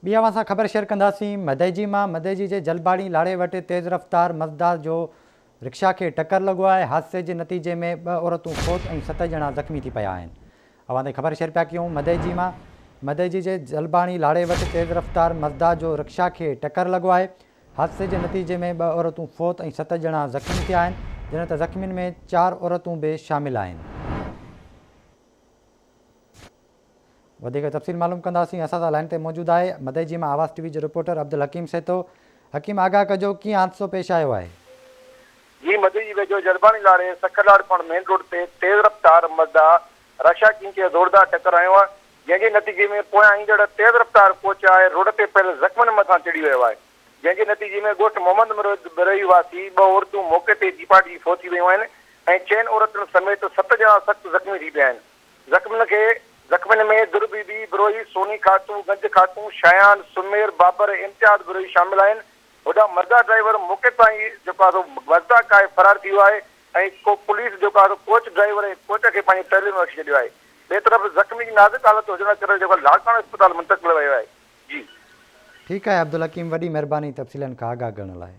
ٻي اوهان سان خبر شيئر ڪنداسين مدئجي مان مدئجي جي جلباڻي لاڙي وٽ تيز رفتار مزدا جو رڪشا کي ٽڪر لڳو آهي حادثي جي نتيجي ۾ ٻه عورتون فوت ۽ ست ڄڻا زخمي ٿي پيا آهن اوهان تائين خبر شيئر پيا ڪيون مدئجي مان مدئجي جي جلباڻي لاڙي وٽ تيز رفتار مزدا جو رڪشا کي ٽڪر لڳو آهي حادثي جي نتيجي ۾ ٻه عورتون فوت ۽ ست ڄڻا زخمي ٿيا آهن، جڏهن ته زخمين ۾ چار عورتون به شامل آهن. وڌيڪ تفصيل معلوم ڪنداسين، اسان سان لائين تي موجود آهي مدئجي مان آواز ٽي وي جو رپورٽر عبدالحڪيم سهتو. حڪيم آگاهه ڪجو ڪيئن حادثو پيش آيو آهي؟ جي مدئجي ويجهو جلباڻي لاڙي سکر لاڙڪاڻو مين روڊ تي تيز رفتار مزدا رڪشا ڪنگ کي زوردار ٽڪر هنيو آهي، جنهن جي نتيجي ۾ پويان ايندڙ تيز رفتار ڪوچ آهي روڊ تي پيل زخمين مٿان چڙهي ويو آهي، جنهن جي نتيجي ۾ ڳوٺ محمد مريد بروهي واسي ٻه عورتون موقعي تي چيپاٽجي فوت ٿي ويون آهن ۽ چئن عورتن سميت ست ڄڻا سخت زخمي ٿي پيا آهن. زخمين کي زخمين ۾ در بي بي بروهي، سوني خاتون، گنج خاتون، شايان، سمير، بابر ۽ امتياز بروهي شامل آهن. هوڏانهن مزدا ڊرائيور موقعي تان ئي جيڪو آهي سو مزدا ڪاهي فرار ٿي ويو آهي ۽ ڪو پوليس جيڪو آهي سو ڪوچ ڊرائيور ۽ ڪوچ کي پنهنجي ٽريلي ۾ وٺي ڇڏيو آهي. ٻئي طرف زخمي جي نازڪ حالت هجڻ ڪري جيڪو لاڙڪاڻو اسپتال منتقل ويو آهي. جي. ٺيڪ آهي عبدالحڪيم وڏي مهرباني تفصيلن کان آگاهه ڪرڻ لاء.